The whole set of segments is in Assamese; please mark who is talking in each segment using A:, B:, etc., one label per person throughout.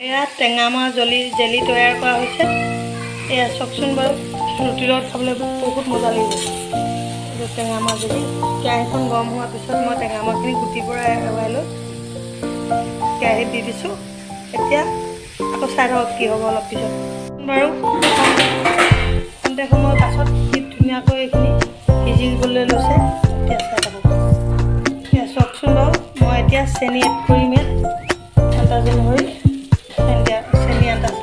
A: এয়া টেঙামৰা জেলি তৈয়াৰ কৰা হৈছে। এয়া চাওকচোন বাৰু, ৰুটিৰ লগত খাবলৈ বহুত মজা লাগিব এইটো টেঙামৰা জেলি। কেৰাহীখন গৰম হোৱাৰ পিছত মই টেঙামৰাখিনি গুটিৰ পৰা এৰুৱাই লৈ কেৰাহীত দি দিছোঁ। এতিয়া আকৌ চাই থাকক কি হ'ব অলপ পিছত। বাৰু, খন্তেক সময়ৰ পাছত কি ধুনীয়াকৈ এইখিনি সিজিবলৈ লৈছে, এতিয়া চাই থাকক। এতিয়া চাওকচোন বাৰু, মই এতিয়া চেনি এড কৰিম ইয়াত আন্দাজ অনুসৰি। চেনি আন্দাজ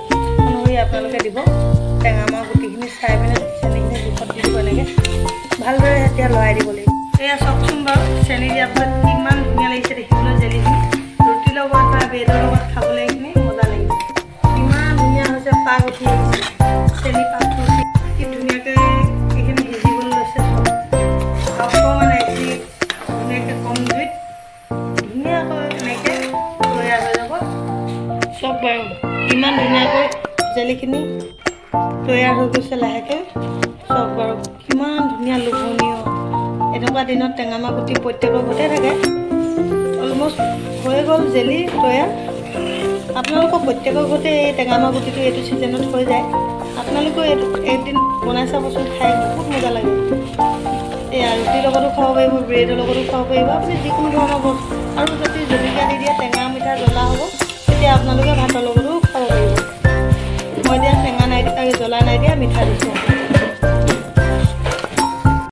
A: অনুসৰি আপোনালোকে দিব। টেঙামৰা গুটিখিনি চাই পিনে চেনিখিনি জোখত দি দিব। এনেকৈ ভালদৰে এতিয়া লৰাই দিব লাগিব। এয়া চাওকচোন বাৰু, চেনি দিয়াৰ পিছত কিমান ধুনীয়া লাগিছে দেখিবলৈ জেলিখিনি। ৰুটিৰ লগত বা ব্ৰেডৰ লগত খাবলৈ এইখিনি মজা লাগিব। কিমান ধুনীয়া হৈছে, পাক উঠি আহিছে, চেনি পাকটো উঠি কি ধুনীয়াকৈ এইখিনি সিজিবলৈ লৈছে চব। অকণমান এইখিনি ধুনীয়াকৈ কম জুইত ধুনীয়াকৈ এনেকৈ তৈয়াৰ হৈ যাব। চাওক বাৰু, কিমান ধুনীয়াকৈ জেলিখিনি তৈয়াৰ হৈ গৈছে লাহেকৈ। চাওক বাৰু, কিমান ধুনীয়া লোভনীয়। এনেকুৱা দিনত টেঙামৰা গুটি প্ৰত্যেকৰ ঘৰতে থাকে। অলমষ্ট হৈ গ'ল জেলি তৈয়াৰ। আপোনালোকৰ প্ৰত্যেকৰ ঘৰতে এই টেঙামৰা গুটিটো এইটো ছিজনত হৈ যায়। আপোনালোকেও এইটো এদিন বনাই চাবচোন, খাই বহুত মজা লাগে। এয়া ৰুটিৰ লগতো খাব পাৰিব, ব্ৰেডৰ লগতো খাব পাৰিব আপুনি, যিকোনো ধৰণৰ বস্তু। আৰু যদি জলকীয়া দি দিয়ে, টেঙা মিঠা জ্বলা হ'ব, তেতিয়া আপোনালোকে ভাতৰ লগতো খাব পাৰিব। মই এতিয়া টেঙা নাই দিয়া, জ্বলা নাই দিয়া, মিঠা দিছোঁ।